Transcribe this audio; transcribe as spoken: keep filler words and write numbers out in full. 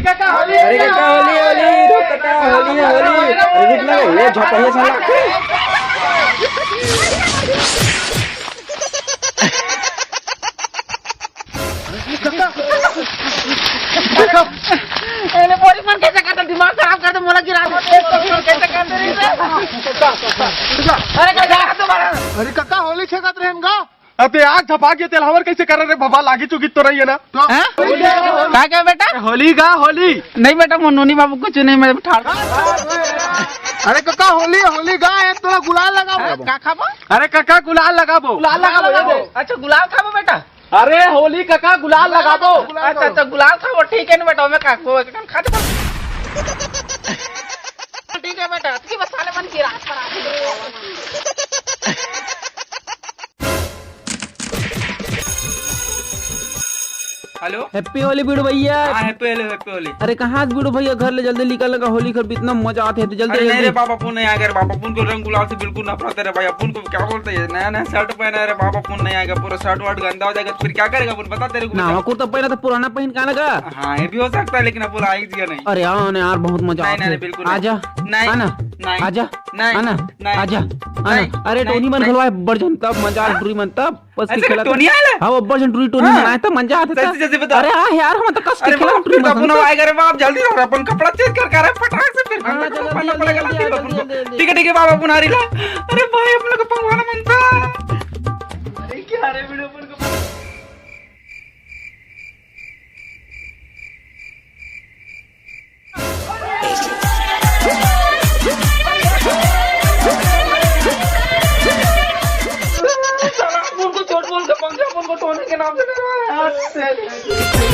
अरे काका, होली, होली, रुक काका, होली है, होली। अरे रुक ना, ये झपहिया साला। अरे बड़ी मन कैसे करता, दिमाग खराब कर दे, मोला गिरा दे। कैसे करते रही रे? अरे काका, तुम्हारा अरे काका, होली छेकत रहेन गा। अबे आग धपा के तेल हवर कैसे कर रे बाबा, लागी चुकी तो रही है ना। तो हैं? का क्या बेटा? होली गा, होली। नहीं बेटा, वो नोनी बाबू कुछ नहीं, मैं ठाड़। अरे काका, होली, होली गा, एक थोड़ा गुलाल लगा। हाँ, का खाबो? अरे काका, गुलाल लगाबो। गुलाल लगाबो, ये दे। अच्छा, गुलाल खाबो बेटा? अरे होली काका, गुलाल लगाबो। अच्छा, अच्छा, गुलाल खाबो, ठीक है ना बेटा, मैं का को एकदम खा दे। ठीक है बेटा, अतकी बस साले मन की रात पर आ गए। हेलो। हैप्पी होली बीड़ू भैया। हाँ, हैप्पी होली, हैप्पी होली। अरे कहाँ से बीड़ू भैया, घर ले जल्दी निकल लगा, होली खेल इतना मजा आते है तो जल्दी अरे नहीं रे जल्दी। बाबा, अपन नहीं आएगा रे बाबा, अपन को रंग गुलाल से बिल्कुल नफरत है रे भाई। अपन को क्या बोलते हैं, नया नया शर्ट पहना है रे बाबा, अपन नहीं आएगा, पूरा शर्ट वर्ट गंदा हो जाएगा, तो फिर क्या करेगा अपन, बता तेरे को। नवा कुर्ता पहना तो पुराना पहन का लगा। हाँ, ये भी हो सकता है, लेकिन अपन आ ही दिया नहीं। अरे आओ ना यार, बहुत मजा नहीं, आता नहीं, है। बिल्कुल नहीं। आजा, नहीं, आना, नहीं, आजा, नहीं, आना, नहीं, आजा, नहीं, आना। अरे नहीं, टोनी मन नहीं। घलवाए बड़ जन तब मजा, टोनी मन तब। बस ऐसे खेला टोनी आला? हाँ, अब्बड़ झन टूरी टोनी हाँ। मनाए त मजा आथे। सच्ची, सच्ची बता। अरे हाँ यार, हम तो कस के अरे खेला बाप रे, टूरी बाप मन रे, आएगा रे बाप, जल्दी आ रे, अपन कपड़ा चेंज कर, कर फटाक से फिर हाँ, हमको जल्दी, पहनना जल्दी, पड़ेगा ना, जल्दी, फिर जल्दी, अपन को। जल्दी, जल्दी। ठीक है, ठीक है, बाबा अपन आ रही ला। अरे भाई, अपन लोग को पंगवाना मन था। अरे क्या रे, वीडियो अपन को साला, उनको चोट बोल के पंखा, उनको टोनी के नाम से डरवा रहा है।